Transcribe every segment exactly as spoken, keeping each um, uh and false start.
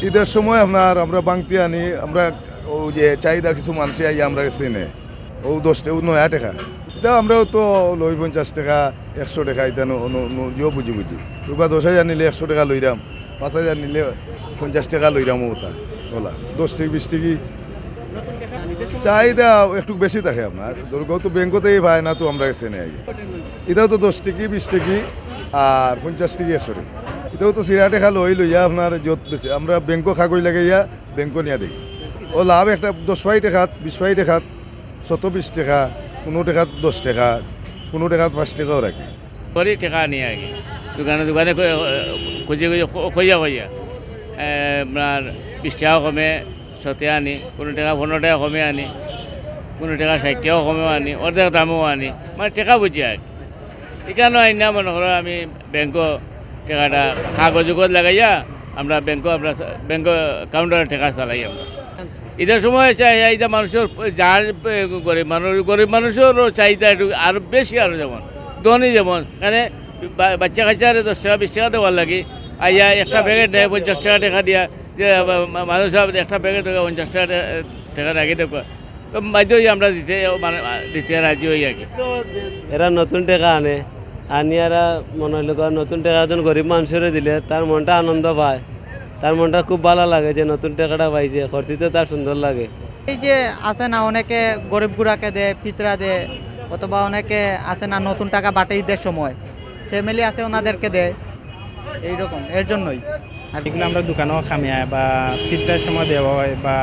ঈদর সময় আপনার আমরা বাংতি আনি, আমরা অউ যে চাহিদা কিছু মানষে আইয়া আমরার গেছ থনে নেয়, অউ দশ টেকা, অউ নয়া টেকা। ইতা আমরাও তো লই পঞ্চাশ টেকা, একশো টেকা, ইতা ন-, ন-, ন-, যেও বুঝি বুঝি। রুপা দশ হাজার নিলে একশো টেকা লইরাম, পাঁচ হাজার নিলে পঞ্চাশ টেকা লইরাম, অতা অলা। দশ টেকা, বিশ টেকা চাহিদা একটু বেশি থাকে আপনার। ধরুক, অউ তো ব্যাংকতেই পায় না, তো আমরার গেছ থনে নেয়। ইতাও তো দশ টেকা, বিশ টেকা, আর পঞ্চাশ টেকা, একশো টেকা। ইতাও তো চিরা টেকা লই, লইয়া আপনার যত বেশি, আমরা ব্যাংকো কাগজ লাগাইয়া ব্যাংকো নিয়া দেই। অউ লাভ একটা দশ পয়সা টেকাত, বিশ পয়সা টেকাত, শত বিশ টেকা, কুনু টেকাত দশ টেকা, কুনু টেকাত পাঁচ টেকাও রাখি। করি টেকা আনি আর কি। দোকানে দোকানে কই-, খুঁজি খুঁজি খ-, খুঁজিয়া খুঁজিয়া। এ, আপনার বিশ টেকা কমে শতে আনি, কুনু টেকা পনেরো টেকা কমে আনি, কুনু টেকা ষাইট টেকা কমেও আনি, অর্ধেক দামেও আনি, মানে টেকা বুঝি আর কি। ইখানো আইনা মনে করো আমি ব্যাংকো টেকাটা কাগজ উগজ লাগাইয়া আমরা ব্যাংকো, আমরা সা-, ব্যাংকো কাউন্টারে টেকা চালাই আমরা। ইতার সময় চাই, ইতা মানুষর যার, এ, গরিব মানুষ, গরিব মানুষরও চাহিদা একটু আরো বেশি, আরো যেমন ধনী যেমন, মানে বা-, বাচ্চা কাচ্চারে দশ টেকা বিশ টেকা দেওয়ার লাগি, আইয়া একটা প্যাকেট নেয় পঞ্চাশ টেকা, টেকা দিয়া, যে, আ, মা-, মানুষ সাব একটা প্যাকেট পঞ্চাশ টেকা, টেকা রাখি দেওয়া। তো বাধ্য অই আমরা দিতে, মানে, দিতে রাজি অই আর কি। এরা নতুন টেকা আনে, আনিয়া এরা মনে অইলো গিয়া নতুন টেকা একজন গরিব মানুষরে দিলে তার মনটা আনন্দ পায়, তার মনটা খুব ভালা লাগে যে নতুন টেকাটা পাইছে, খরচিতে তার সুন্দর লাগে। এই যে আছে না, অনেকে গরিব গুড়াকে দেয়, ফিতরা দেয়, অথবা অনেকে আছে না, নতুন টেকা বাটে ঈদের সময় ফ্যামিলি আছে, ওনাদেরকে দেয়, এইরকম, এর জন্যই আর কি। এগুলা আমরা দোকানো কামে আয় বা ফিতরার সময় দেওয়া অয় বা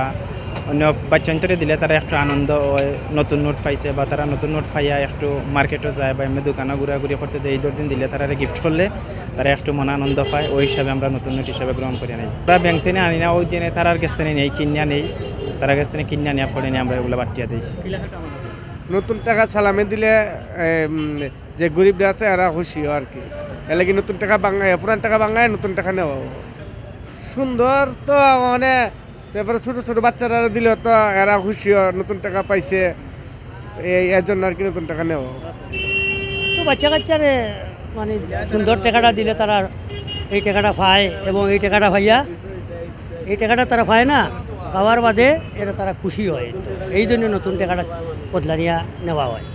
অন্য বাচ্চাইন্তরে দিলে তারা একটু আনন্দ অয়, নতুন নোট পাইছে বা তারা নতুন নোট পাইয়া একটু মার্কেটো যায় বা এমনে দোকানো ঘুরাঘুরি করতে দেয়, ঈদর দিন দিলে তারারে গিফট করলে তারা একটু মনে আনন্দ পায়, অউ হিসাবে আমরা নতুন নোট হিসাবে গ্রহণ করি আনি। আমরা ব্যাংক থনে আনি না, অউ যে তারার গেছ থনে নেই, কিনিয়া নেই, তারার গেছ থনে কিনিয়া নেওয়া পড়ে নিয়া আমরা এগুলা বাটিয়া দেই। নতুন টেকা সালামি দিলে, এম, যে গরিবরা আছে, এরা খুশি অয় আর কি। এর লাগি নতুন টেকা ভাঙ্গায়, পুরান টেকা ভাঙ্গায় নতুন টেকা নেওয়া অয়। সুন্দর তো, মানে, তারপরে ছোট ছোট বাচ্চারা দিলে তো এরা খুশি অয়, নতুন টেকা পাইছে, এই, এর জন্য আর কি নতুন টেকা নেওয়া অয়। তো বাচ্চা কাচ্চারে, মানে, সুন্দর টেকাটা দিলে তারা এই টেকাটা পায় এবং এই টেকাটা পাইয়া, এই টেকাটা তারা পায় না, পাওয়ার বাদে এরা তারা খুশি অয়, এই জন্য নতুন টেকাটা বদলানিয়া নেওয়া অয়।